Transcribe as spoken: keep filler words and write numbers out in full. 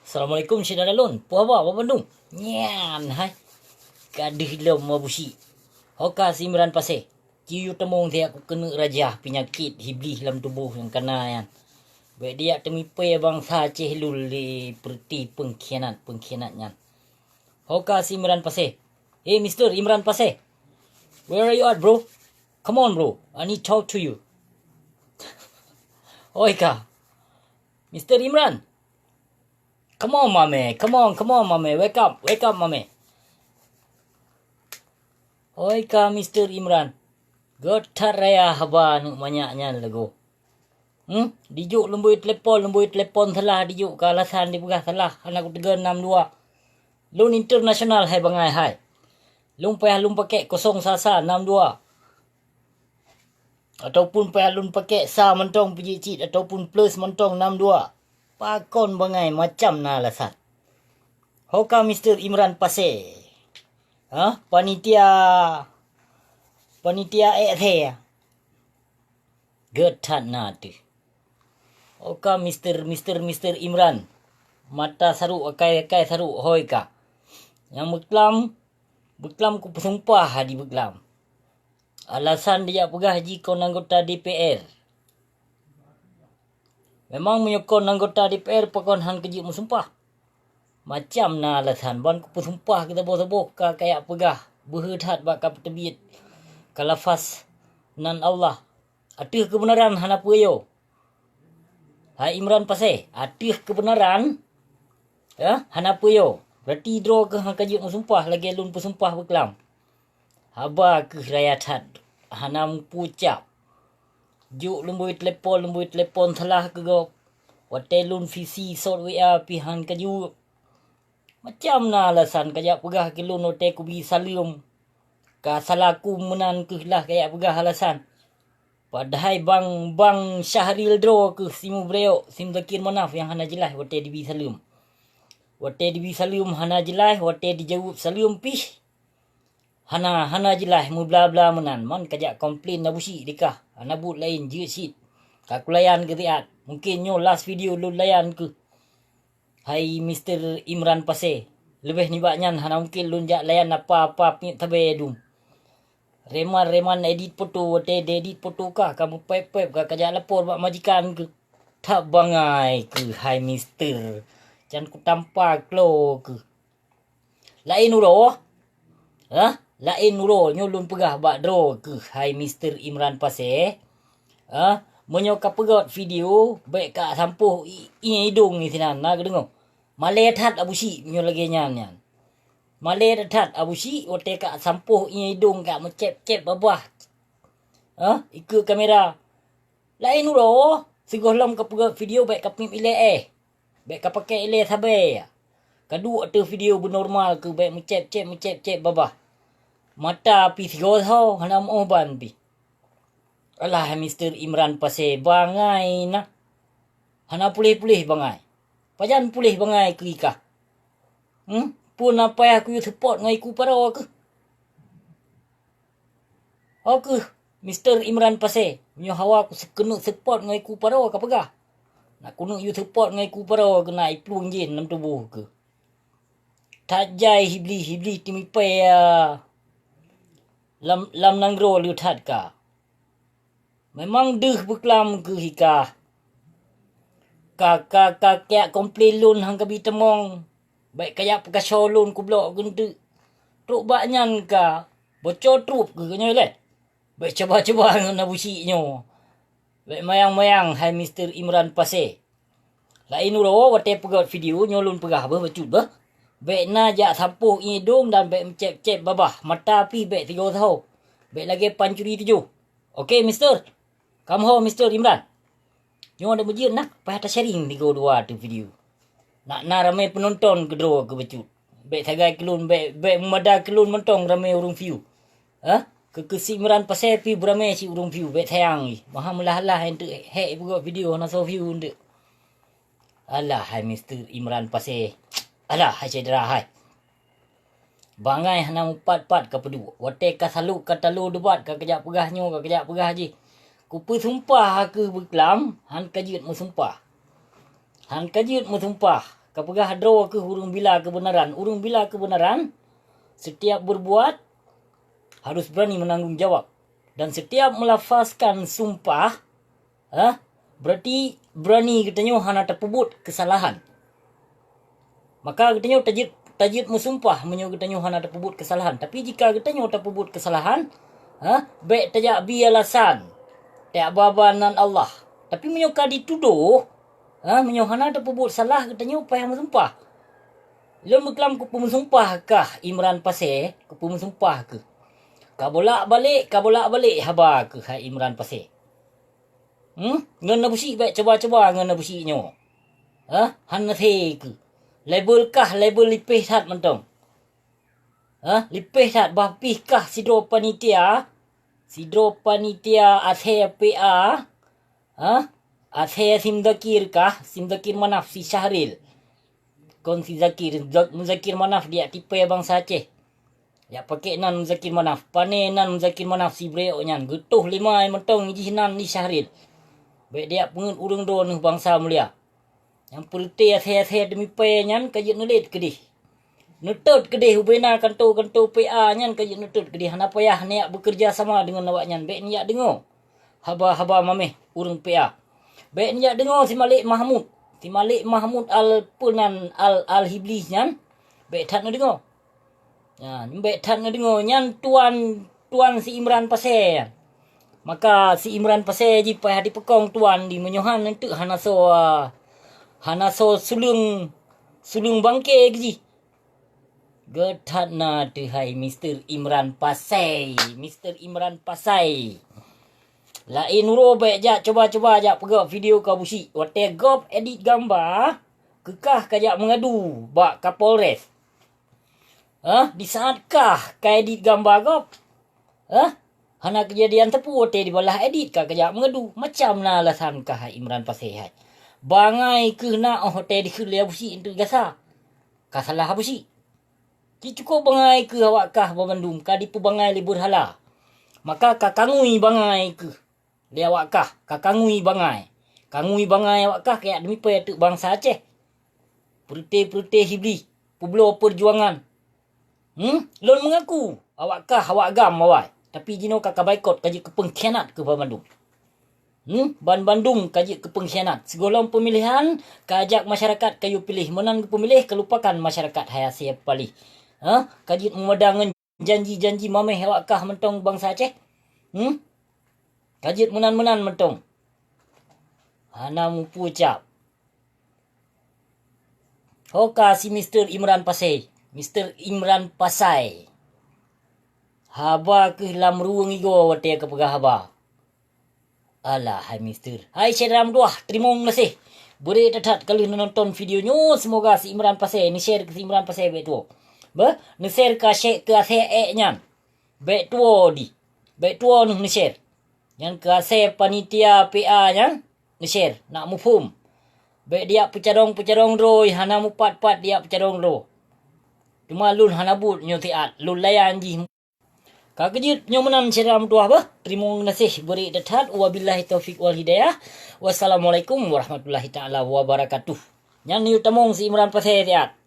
Assalamualaikum syedara lôn. Peue haba bandum? Nyan hai. Ka deuh lom Abusyik. Ho ka si Imran Pasé. Ci yue tamong siat kukeuneuk rajah peunyakét hiblih lam tuboh nyang kana nyan. Bèk dijak teumipée bansa Aceh lôn lé peureuti peungkhianat-peungkhianat nyan. Ho ka si Imran Pasé. Hey, Mister Imran Pasé. Where are you at, bro? Come on, bro. I need talk to you. Oi ka. Mister Imran. Come on, mame. Come on, come on, mame. Wake up, wake up, mame. Oi ka, Mister Imran. Göt that raya haba aneuk manyak nyan lagoe. Hmm? Dijok lumboi telepon, lumboi telepon salah, dijok keu alasan dipeugah salah, hana kuteugon nam dua. Lôn internasional hai bangai hai. Lôn payah lôn pakék kosong sa sa nam dua. Ataupun payah lôn pakék sa mantong peujiek cit ataupun plus mantong nam dua. Pakon bangai macam na alasan. Ho ka Mister Imran Pasé. Ha? Panitia, panitia ék thé. Göt that na teuh. Ho ka Mister, Mister, Mister Imran. Mata sarok, akai-akai sarok, hoi ka. Nyang beuklam, beuklam kupeusumpah di beuklam. Alasan dijak peugah jih kon anggota D P R. Memang meunyoe kon anggota D P R pakon han keujeuet meusumpah. Macam na alasan ban kupeusumpah keu saboh-saboh ka kajak peugah beuhe that bak ka peuteubiet ka lafaz nan Allah. Ateueh keubeunaran hana peue yo. Hai Imran Pasé, ateueh keubeunaran, ya, hana peue yo. Berarti droe keuh han ka jeuet meusumpah lagée lôn peusumpah beuklam. Haba keuh raya that, hana meupucap. Jok lumboi telepon, lumboi telepon salah keu gob. Watée lôn visi sot W A pih han ka jaweueb. Macam na alasan kajak peugah keu lôn watée kubi saleuem. Ka salaku meunan keuh lah kajak peugah alasan. Padahai bang, bang Syahril droe keuh simubreyok, simzakir manaf nyang hana jeulaih watée dibi saleuem. Watée dibi saleuem hana jeulaih, watée dijaweueb saleuem pih hana, hana jeulaih, meubla-bla meunan. Man kajak komplain Abusyik dikah, hana buet laén jeuet cit. Ka kulayan keu siat. Mungken nyoe last video lôn layan keuh. Hai Mister Imran Pasé, leubeh nibak nyan hana mungken lôn jak layan apa-apa peuet sabe dum. Reman-reman edit foto, watée edit foto kah ka meupép-pép kah kajak lapor bak majikan keuh. That bangai keuh hai Mister. Can kutampa klo keuh. Laén uroe, hah? Laén uroe nyoe lôn peugah bak droe keuh hai Mister Imran Pasé. Hah? Meunyoe ka peugöt video, bèk ka sampoh i-, ié idong sinan, na geudeungoe. Malée that Abusyik meunyoe lagée nyan nyan. Malée that Abusyik watée ka sampoh ié idong ka meucép-cép babah. Hah? Ikeue kamera. Laén uroe, sigohlom ka peugöt video bèk ka piep ilée éh. Bèk ka pakék ilée sabe. Ka duek ateueh video beunormal keuh bèk meucép-cép, meucép-cép babah. Mata pih sigoe saho hana meuoh ban pih. Alah Mister Imran Pasé bangai na. Hana puléh-puléh bangai. Pajan puléh bangai keu ikah. Hmm? Peue na payah kuyue seupôt ngon iku paro keuh? Ho keuh, Mister Imran Pasé, meunyoe hawa keuneuk seupôt ngon iku paro ka peugah. Na keuneuk yue seupôt ngon iku paro keunan iplueng jén lam tuboh keuh. That jai Iblih, Iblih teumipée lam, lam nanggroe le that ka. Memang deuh beuklam keuh ikah. Ka, ka, ka kajak komplain lôn han kabi teumong. Bèk kajak peukasoe lôn kublok geunteuk. Trok bak nyan ka boco trup keuh nyoe lé. Bèk cuba-cuba ngon Abusyik nyoe. Bèk mayang-mayang hai Mister Imran Pasé. Laén uroe watée peugöt video nyoe lôn peugah beuh bacut beuh. Bèk na jak sampoh ié dong dan bèk meucép-cép babah. Mata pih bèk sigoe saho. Bèk lagée pancuri tujoh. Oke, Mister. Kam ho Mister Imran. Nyoe ada meujeuet nak payah tasharing tiga dua tu video. Nak na ramé peunonton keudroe keu bacut. Bèk sagai keulôn, bèk, bèk meumada keulôn mantong ramé ureuëng view. Hah? Keu, keu si Imran Pasé pih beuramé si ureuëng view, bèk sayang jih. Maha meulah-lah enteuk hék peugöt video hana soe view enteuk. Alah hai Mister Imran Pasé. Alah hai syedara hai. Bangai hana mupat-pat ka peuduek. Watée ka salok ka talo debat ka kajak peugah nyoe ka kajak peugah jih. Kupeusumpah keuh beuklam han ka jeuet meusumpah. Han ka jeuet meusumpah. Tapeugah droe keuh ureuëng bila keubeunaran. Ureuëng bila keubeunaran, setiap berbuat harus berani menanggung jawab. Dan setiap melafazkan sumpah, ha, berarti berani geutanyoe hana tapeubuet keusalahan. Maka geutanyoe tajeuet, tajeuet meusumpah meunyoe geutanyoe hana tapeubuet keusalahan. Tapi jika geutanyoe tapeubuet keusalahan, ha, bék tajak bi alasan, tajak ba-ba nan Allah. Tapi meunyoe ka jitudôh, ha, meunyoe hana tapeubuet salah, geutanyoe payah meusumpah. Lôn beuklam kupeumeusumpah kah Imran Pasé, kupeumeusumpah keuh. Ka bolak-balik, ka bolak-balik haba keuh hai Imran Pasé. Hmm? Ngon Abusyik bék cuba-cuba ngon Abusyik nyoe. Hah? Hana sé keuh. Label kah label lipéh that mantong. Hah? Lipéh that bah pih kah sidroe panitia. Sidroe panitia asèe P A. Hah? Asèe si Muzakir kah? Si Muzakir Manaf, si Syahril. Kon si Zakir, Zak-, Muzakir Manaf dijak tipèe bansa Aceh. Jak pakèk nan Muzakir Manaf, pané nan Muzakir Manaf si Breo nyan, geutoh lima mantong jih nan di Syahril. Bék dijak peungeuet ureuëng droeneuh bansa mulia. Nyang peureuté asèe-asèe teumipèe nyan ka jeuet neulét keudeh. Neutot keudeh ubena kanto-kanto P A nyan ka jeuet neutot keudeh, hana payah neujak beukeureuja sama deungon awaknyan, bék neujak deungoe haba-haba maméh ureuëng P A. Bék neujak deungoe si Malik Mahmud. Si Malik Mahmud al-, peue nan, al-, Al-Hibli nyan, bék that neudeungoe. Nyan, bék that neudeungoe. Nyan tuan, tuan si Imran Pasé nyan. Maka si Imran Pasé jih payah dipeukong tuan di meunyoe han eunteuk hana soe, hana soe suleueng, suleueng bangke keu jih. Geuh that na teuh hai Mister Imran Pasai, Mister Imran Pasai. Laén uroe bék jak cuba-cuba jak peugah video keu Abusyik. Watèe gob edit gamba, keu kah ka jak meungadu bak Kapolres. Hah? Di saat kah ka edit gamba gob? Hah? Hana keujadian teupeu watèe dibalah edit ka kajak meungadu. Macam na alasan kah hai Imran Pasé hai. Bangai keuh na óh watèe dikheun lé Abusyik eunteuk gasa. Ka salah Abusyik. Ci cukôp bangai keuh awak kah banmandum ka dipeubangai lé beurhala. Maka ka kangui bangai keuh lé awak kah, ka kangui bangai. Kangui bangai awak kah kajak deumipèe teuk bansa Aceh. Peureuté-peureuté Hibli, peubloe peujuangan. Hmm? Lôn meungaku, awak kah, awak gam awai. Tapi jinoe ka kabaikot ka jeuet keu peungkhianat keu banmandum. Hmm? Banmandum ka jeuet keu peungkhianat. Sigohlom peumilihan, ka jak masyarakat kayue piléh. Meunan geupeumiléh, kalupakan masyarakat hai asèe paléh. Ha? Ka jeuet meumada ngon janji-janji maméh awak kah mantong bansa Aceh. Hmm? Ka jeuet meunan-meunan mantong. Hana mupue cap. Ho ka si Mister Imran Pasai, Mister Imran Pasai. Haba keuh lam ruweueng igoe watèe kapeugah haba. Alah hai Mister. Hai syedara meutuwah, teurimong gaséh. Beuré that-that ka lheueh neunonton video nyoe, seumoga si Imran Pasai, neushare keu si Imran Pasai bék tuwoe. Beuh, neushare ka syek keu asèe ék nyan. Bék tuwoe di. Bék tuwoe neuh neushare. Nyan keu asèe panitia P A nyan. Neushare, nak muphom. Bék dijak peucarông-peucarông droe, hana mupat-pat dijak peucarông droe. Teuma lôn hana buet nyoe siat, lôn layan jih. Ka keujeuet nyoe meunan syedara meutuwah beuh. Teurimong gaséh beuré that-that. Wabillahi taufiq wal hidayah. Wassalamualaikum warahmatullahi taala wabarakatuh. Nyan neuyue tamong si Imran Pasai siat.